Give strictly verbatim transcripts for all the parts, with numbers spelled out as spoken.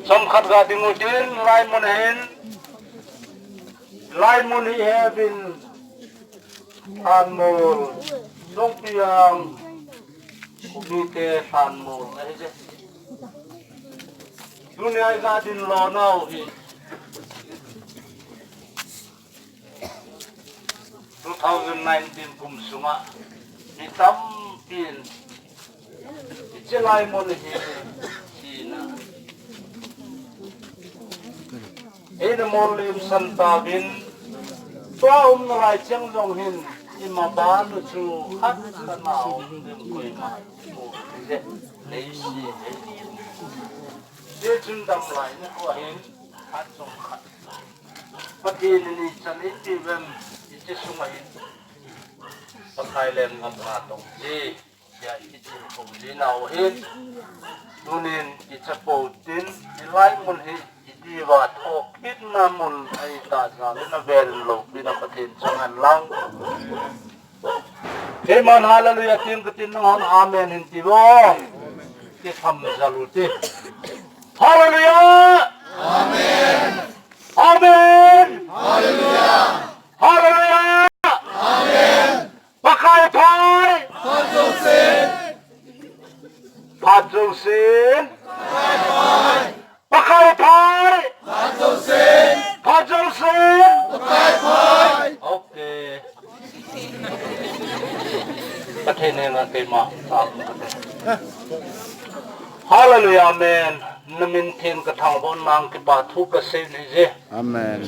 Chomkhat ga ding utin, hilai mun hin, hilai mun hi hevin, Lhanmol, Songpiang, Kumite Lhanmol, ahi je. Tunia i ga ding lona u hi two thousand nineteen kum sunga mi tampin hiche lai mun hi thina, eina mol limsan tauvin, tua umna lai cheng jong hin ima ban u chu khat kana um ding koima, leiset hi. Hichun damlai nikho hin khat jong khat Pathen in ichan eipeh uvem, hiche sunga hin Pakai lenggam nga tong ji, tia ikichil khom ji nau hin, tunin ichapo tin, hilai mun hi idiuva thokitna mun ahitah jeh in avel in loupina Pathen chang hen lang. Keiman hallelujah tin katin, nanghon amen hin tivo. Kitham jal u ti. Hallelujah! Amen! Amen! Hallelujah! Hallelujah! Amen! Pakai phat! Phat jousen! Phat jousen! Pakai phat! Phat jousen! Phat jousen! Pakai phat! Okay. Pathen henga keima. Hallelujah, amen. Na min theng kathangvah nang kipa thu kasei nahi je. Amen.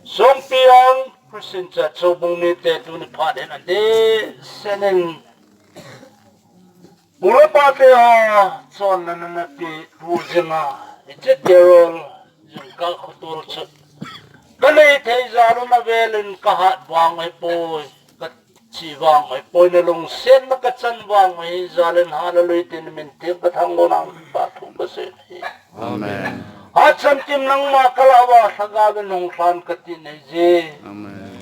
Songpiang Christian Church Choubung mite tuni phat hin adeh seh in Pu le pate ho, chonna nana pe tu jinga, hiche carol, jingkah khotol chu kanei thei jal un avel in kahat vang ahipoi, kache vang ahipoi, na lungsetna kachan vang ahi jal in, hallelujah tin na min theng kathangvah nang kipa thu kasei nahi. Amen. Hacham kim nangma kalah uva lhagao in hung lhan kati nahi je. Amen.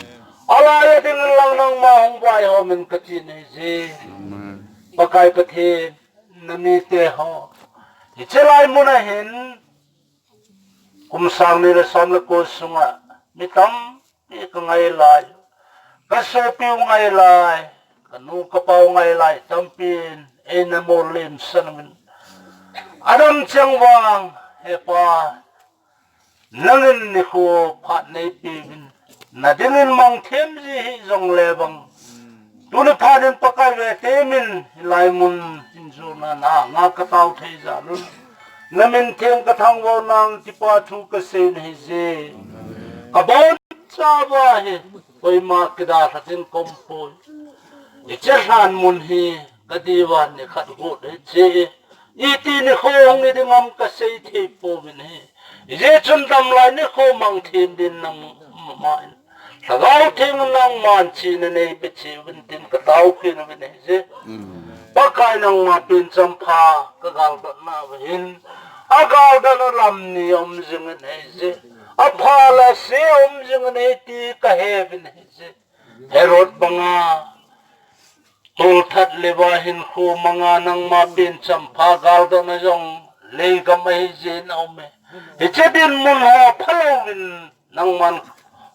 Alai a ding lang nangma hung vaihom in kati nahi je. Amen. Pakai Pathen, na mite ho, hiche lai mun a hin, kum sang ni le som le ko sunga, mi tampi kangai lai, kasopiu ngai lai, kanu kapau ngai lai, tampin eina mol limsan uvin. Adam cheng vang, he Pa, nangin nikho phat neipeuvin, na dingin mang them ji hih jongle vang, tuni phat in Pakai, vete min hilai mun hin jona na nga katao thei jal un, na min theng kathangvah nang kipa thu kasei nahi je. Kabonchauva hi koima kidalha ding kaum poi. Hiche lhan mun hi kadiuva nikhat got hiche, iti nikho hung hi ding ham kasei thei pouvin ahi. Hijeh chun damlai nikho mang them din nangma in Lhagao Theng nangman chihna neipe cheh uvin tin katao kit uvin ahi je. Mm. Pakai, nangma pen champha kagal dotna uva hin, agal dotna lam ni aum jing in ahi je. Apha le ase aum jing in ahi ti kahe uvin ahi je. Herod banga tolthat le va hinkho manga nangma pen champha gal dotna jong leigam ahi jeh in aume. Hiche dinmun ho phalouvin nangman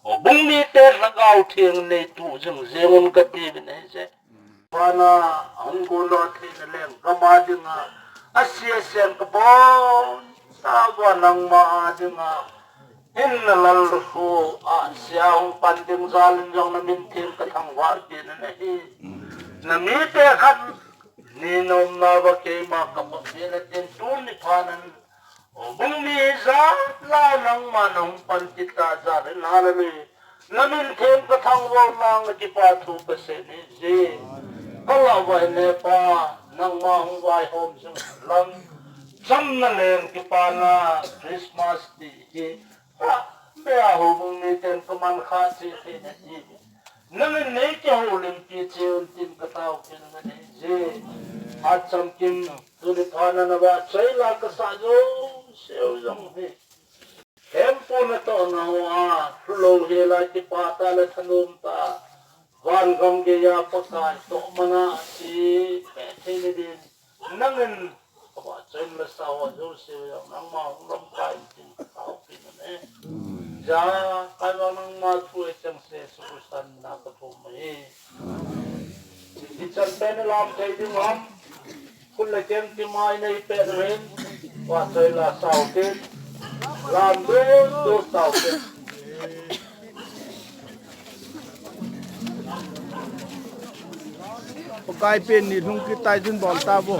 houbung mite Lhagao Theng neituh jing jeng un kati uvin ahi je. Vana hung gon doh theina lenggam a dinga, asia sen kabonchauva nangma a dinga, hinna lallukhuh a sia hung pan ding jal in jong na min theng kathangvah kit nahi. Na mite khat ni na umna uva keima kabol kit na tin tuni phat in houbung mi hijat lai nangman hung pan kit ta jal in, hallelujah, na min theng kathangvah nang kipa thu kasei nahi je. Kalah uva hin he Pa, nangma hung vaihom jing lang, chamna leng kipana Christmas ti hi, ha, Pea houbung miten kaman kha cheh theina ding nangin nei kihoulimpi cheh un tin katao kit nahi je. Hatcham Kim, tuni phat a navahchoi la kasah jouse u jong hi, hempu natohna hoa lhulou hela kipah tah le thanom tah, vangam geiya Pakai toh mana ati peh theina din nangin kavahchoi in la sao jouse u jong nangma hung lamkai in tin katao kit nahi. Jah Pakai vang nangma thu hecheng se Jesu Christa mina kathum ahi. Ichan pen lam thei ding ham? Khut le keng kimai nei pet uvin, vahchoi la sao kit, lam deh deh sao kit. Pakai pen ni lhung kit tai tin bol tauvo.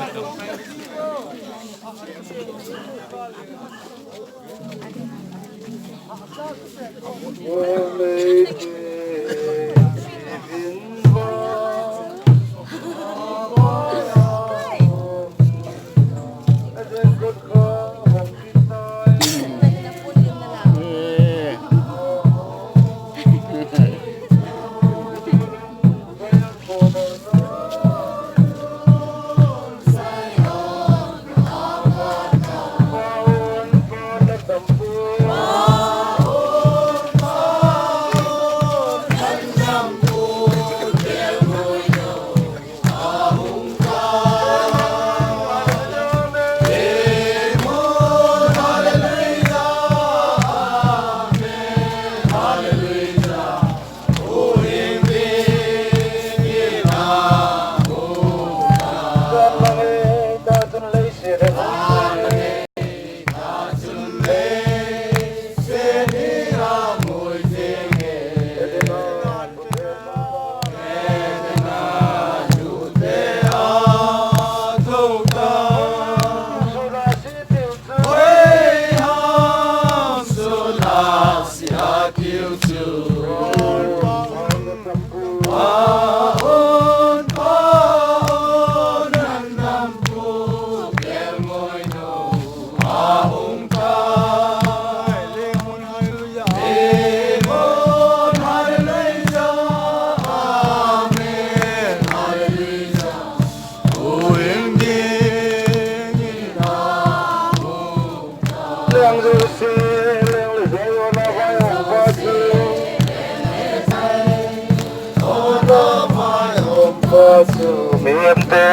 Mihem te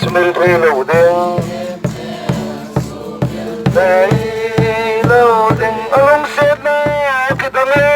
sumil thei lou ding, thei lou ding, alungsetna kidang e.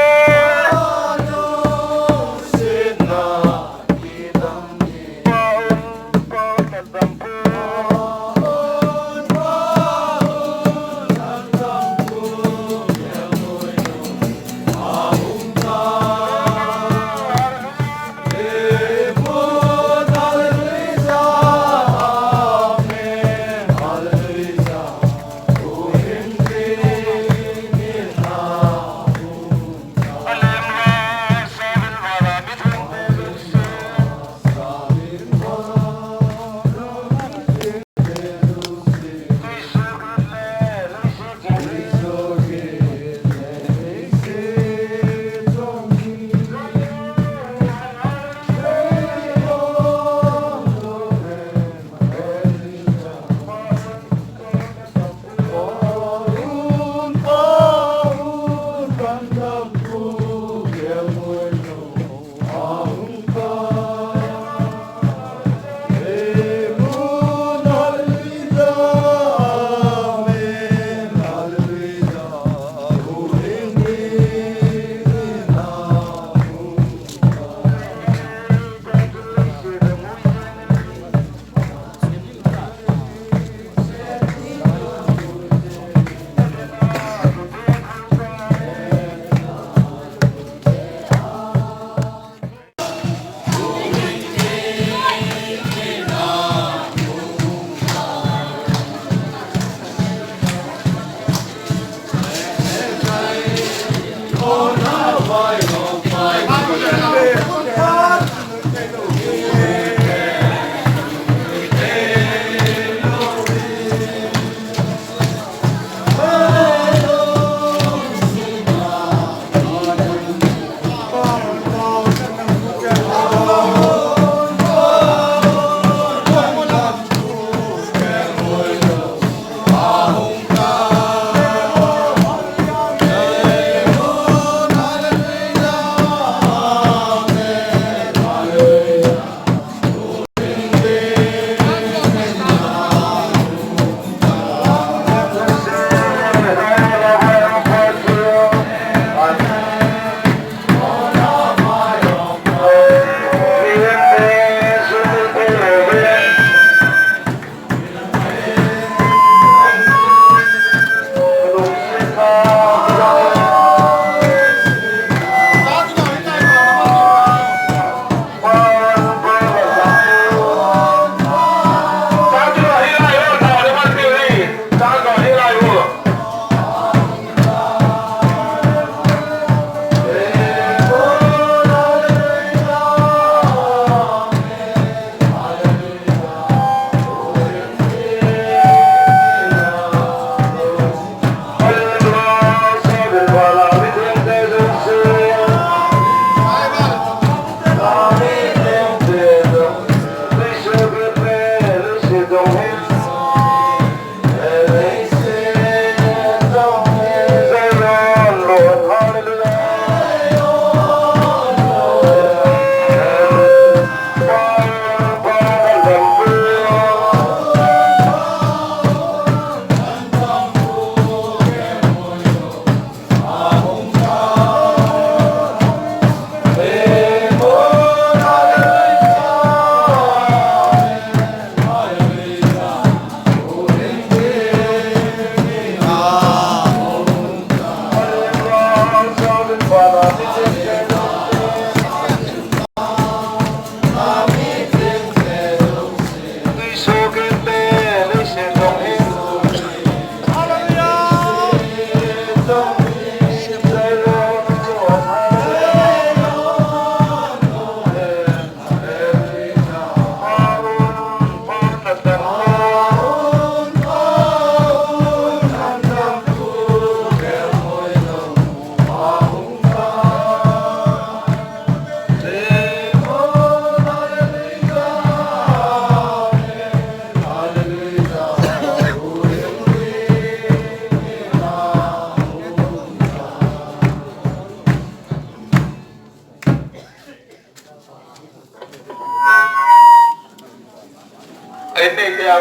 Ei, nei te a,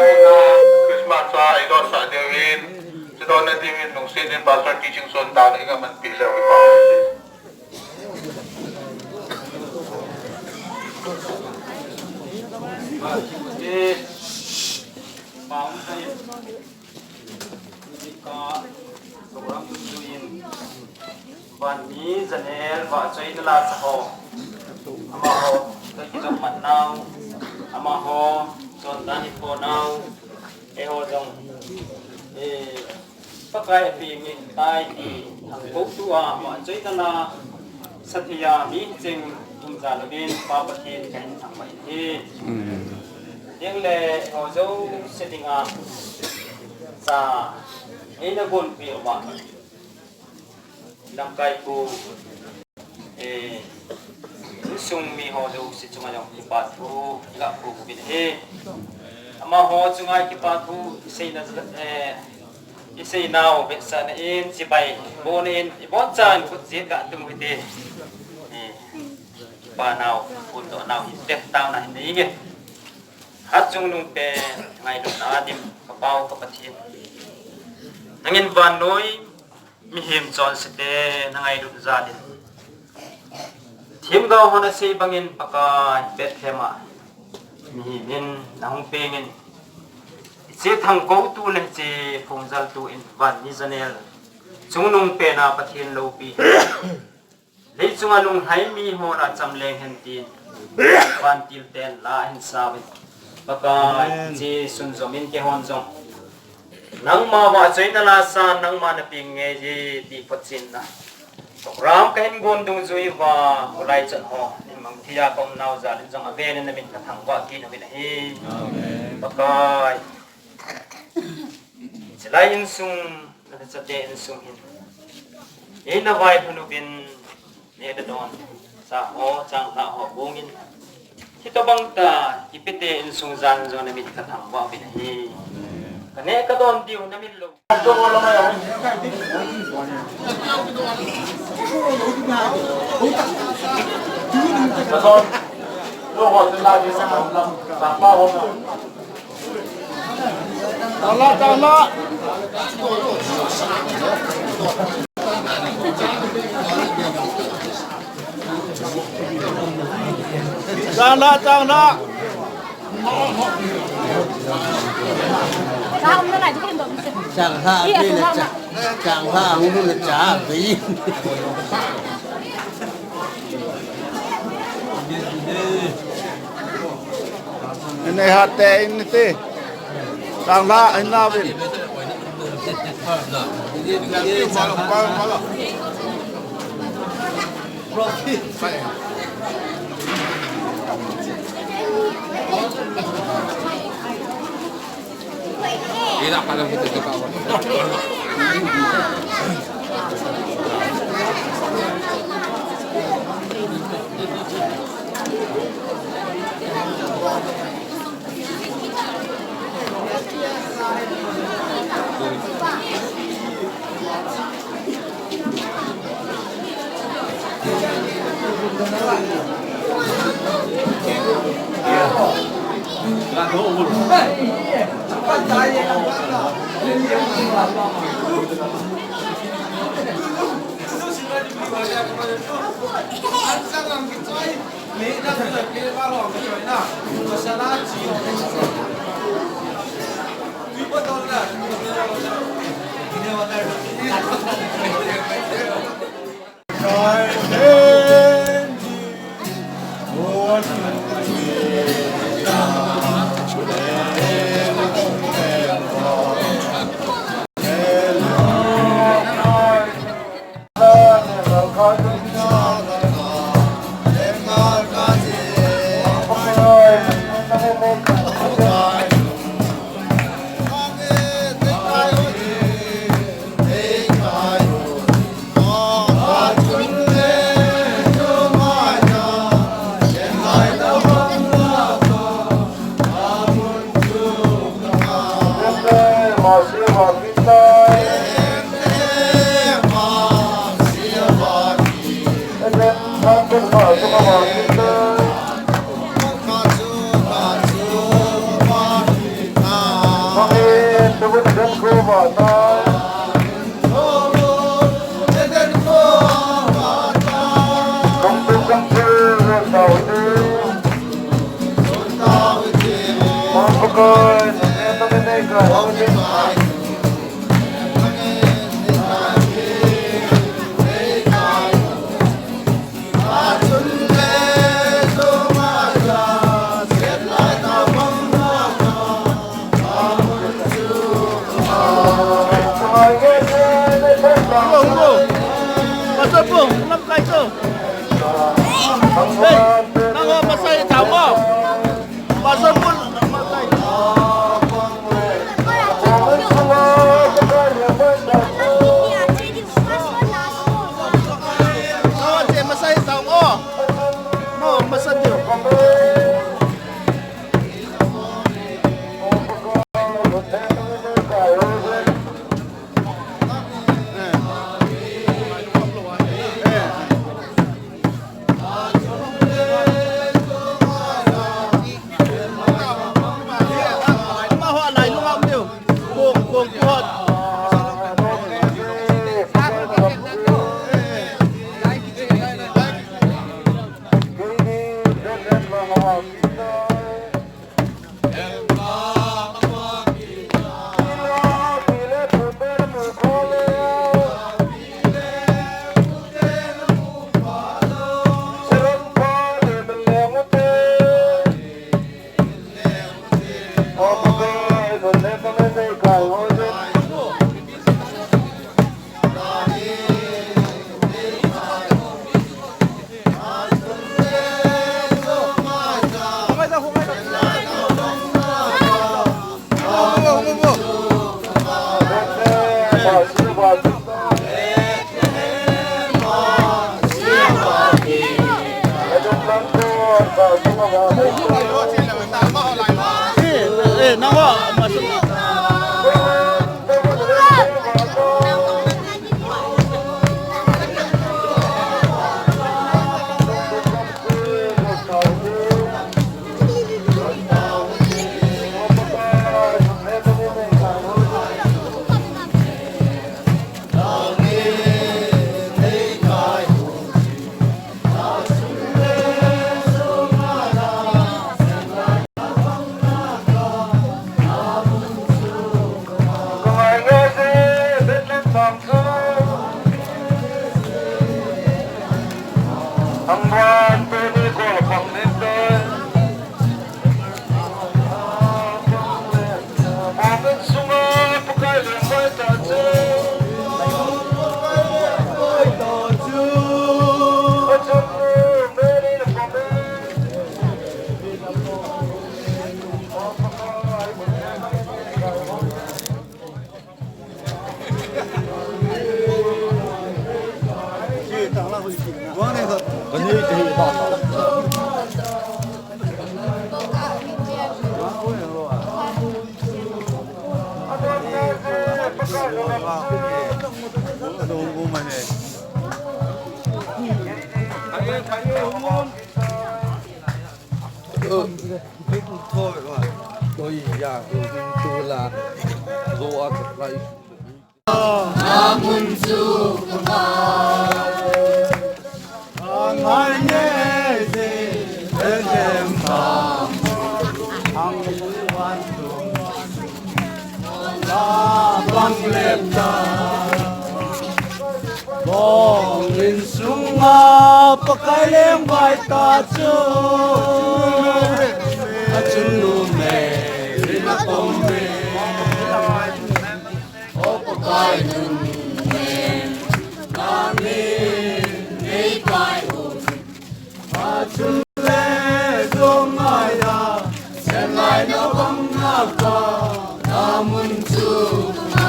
Christmas a i donsah diuvin, i donna diuvin, lungset in Pastor teaching son dan i ngaman pi leu i pa. Hijeh a, program dungjuiyin, vanmi janel vahchoina lasa ho, amaho toh kijopmat nau, amaho chondan i po nau, eiho jong, eh, Pakai a peng in tai ti thangkou tua vahchoina la, sathia mi cheng um jal uvin Pa Pathen kahin thangvah in ahi. Amen. Ding le ho jouse dinga cha eina gonpeh uva, lamkai pu, eh, insung mi ho jouse chunga jong kipa thu iga phu uvin ahi. Amaho chunga kipa thu iseina, eh, iseinau vetsahna in, chibai bohna in, iboncha in khut jet ga tung u hite. Eh, kipa nau, phondoh nau hinte, taona hin nei inge. Hatchungnung pen ngailutna a dim, ka Pa u ka Pathen. Nangin vannoi mihem chonsete na ngailut jal in, themgao hon asei bangin Pakai, Bethlehem a mihem in nahung peng in, hiche thangkou tu le hiche phung jal tu in vanmi janel chungnung pen a Pathen loupi Leichunga lunglhai mi ho lah cham leng hen tin, vantil ten la ahin sauvin. Pakai, amen. Hiche sunjom in keihon jong nangma vahchoina lasa, nangma na peng nge e ti photchenna program kahin gon dungjui uva, kholai chan ho, himang thia ka um nau jal in jong avel in na min ka thangvah kit uvin ahi. Amen. Pakai, chulai insung, na chate insung hin eina vailhun uvin, neh le don, cha ho, changlhah ho bungin, hitobang tah kipete insung jan jong na min ka thangvah uvin ahi. Ka neh ka don diu na min lou. Tala, tala. Tala, tala. Changlhah a pe le cha, changlhah a hung lut le cha a pe. Nei hat te in te. Changlhah in la vin. Pastor Pu, lamkai chu. Hey, nangho masai thao mo. Pastor Pu, lamkai. Nangho che masai thao mo. Mo, masai thao. Ma Pakai leng vai ta chu, a chun lu me ri na pom me. O Pakai nun me, na mi nei kai u. A chun le dong mai a, sen lai na bang na ka, na mun chu na.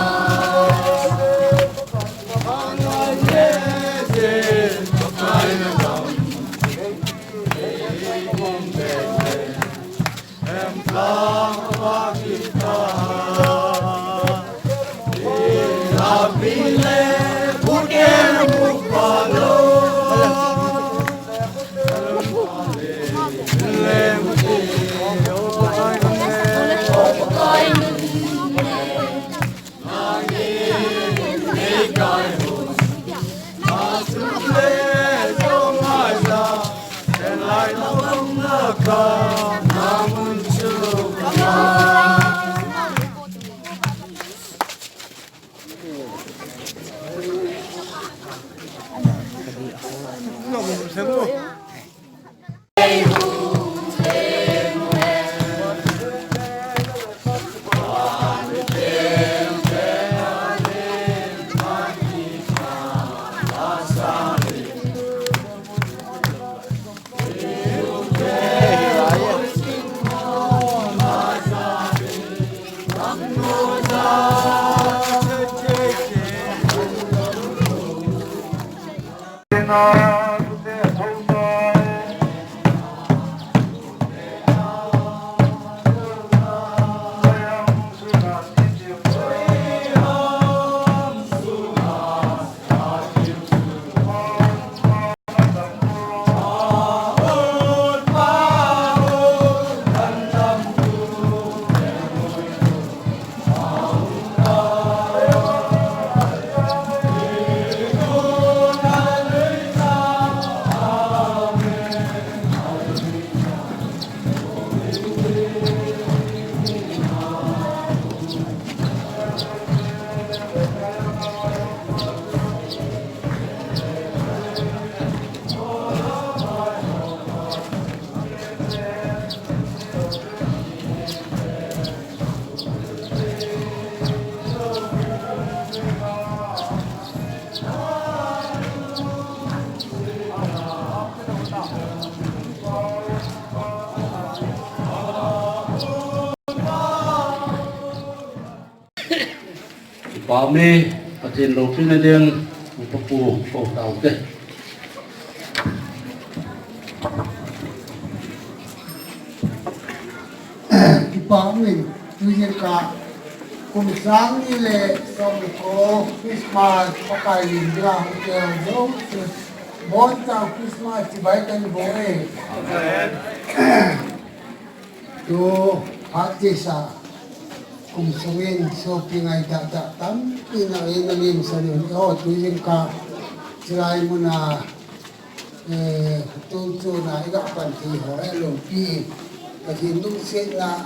Kipa ume, Pathen loupina ding, Upa Pu, ko tau te. Kipa ume, tujingkah, kum sang ni le som ko Christmas, Pakai lim dia, hung ke hung jo, bon tau Christmas, chibai kan bo e. Amen. Tu, phat chesa, kum sungin, sopi ngai tah tah tampi na, eh, na lim san un, oh, tujingkah, chilai muna, eh, tu chu na, i ga pan thei ho, eh, loupi, Pathen lungsetna,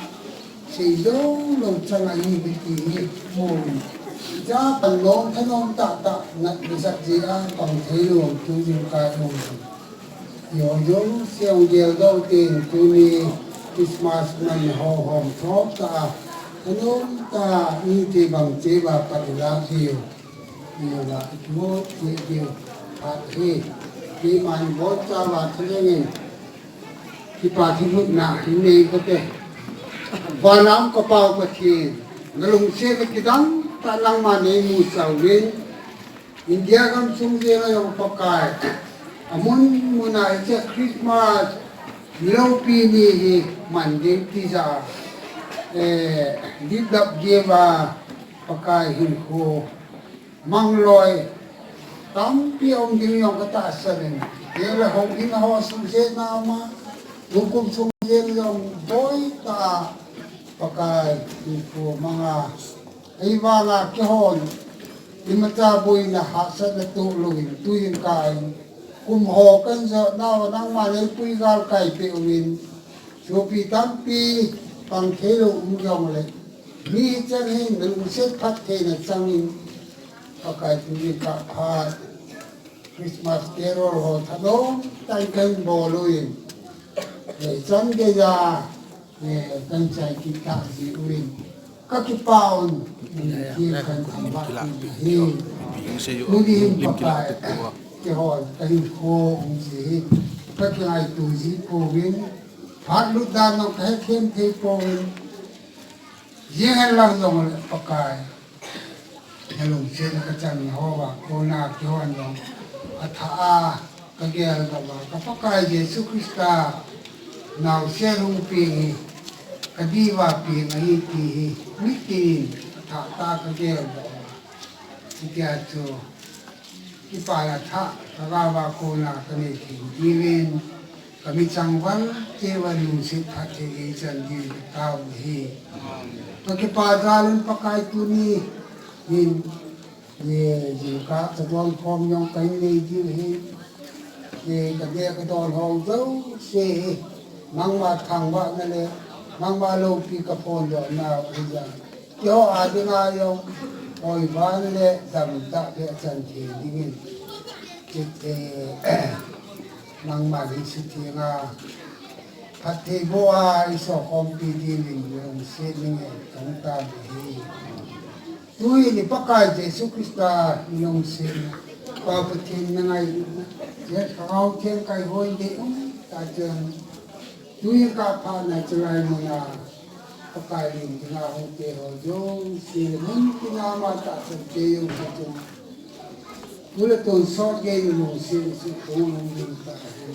sei jou lou chang ahi, ti hi, mun, ja pan nom, thanom tah tah, nat, na sak ji a, pang thei lou, tujingkah, lou. Io, jouse hung geldoh tin tuni Christmas man ho hom thop tah a, thanom tah a iti bang cheh uva pat ilah diu. Io la, imo cheh diu. Phat hi, keiman bonchauva thalheng in, kipa thilhutna hin nei kate. Vanlam ka Pa u Pathen, na lungset le kidang tah nangman nei musa uvin, India gam sung jeng a jong Pakai, amun mun a hiche Christmas loupi ni hi man ding ti jeh a, eh, develop gei a Pakai hinkho mangloi tampi um ding jong ka tahsan in, kei le houin ho sung jeng a ma, tukum sung jeng jong boi tah a Pakai hinkho mang a, Ahivanga keihon, imacha boina hahsatna toh louvin, tujingkah in, kum ho kan jot nau nangman eipui galkai peh uvin, sopi tampi pang thei lou um jongle, mi hichan hin nalungset phattheina changin, Pakai tujingkah phat Christmas carol ho thalom tah in kahin bol uvin, eh, chan geiya, eh, kahin chai kit tah jeh uvin, kakipah un, eh, thil kahin thangvah kit ahi. Tuni hin Pakai, keihon kahinkho um ji hi kakingaito ji pouvin, phat lut dan jong kahethem thei pouvin, jing hen lang jongle Pakai, nalungsetna kachan ho a kona keihon jong athah a kageldoh a, ka Pakai Jesu Christa naosen hung peng hi kadiuva peng ahi ti hi mitin in athah tah a kageldoh a, hitia chu kipa le athah lhagao a kona kanei thei diuvin, kamichang val cheh uva lungset phatthei eichan diuvin katao u ahi. Kakipa jal in Pakai, tuni hin, eh, jingkah chadon khom jong kahin nei diu ahi. Eh, kadei kadon ho jouse hi nangma thangvahna le nangma loupi kaphondoh nau ahi jeh in, keiho a dinga jong oivan le damtah peh chan thei dingin, chutah, eh, nangman hi suthenga phattheiboh a eisol khompi dingin lungset in ngen kahin tao u ahi. Tuhin i Pakai Jesu Christa lungsetna, Pa Pathen na ngailutna, Lhagao Theng kaihoi ding um tah chun, tuhin kaphatna chulai muna Pakai lim dinga hung te ho jouse, mun tina ma tahsan te jouse chung, tu le tonsot gei lungset in suhthong hung ding tah hen.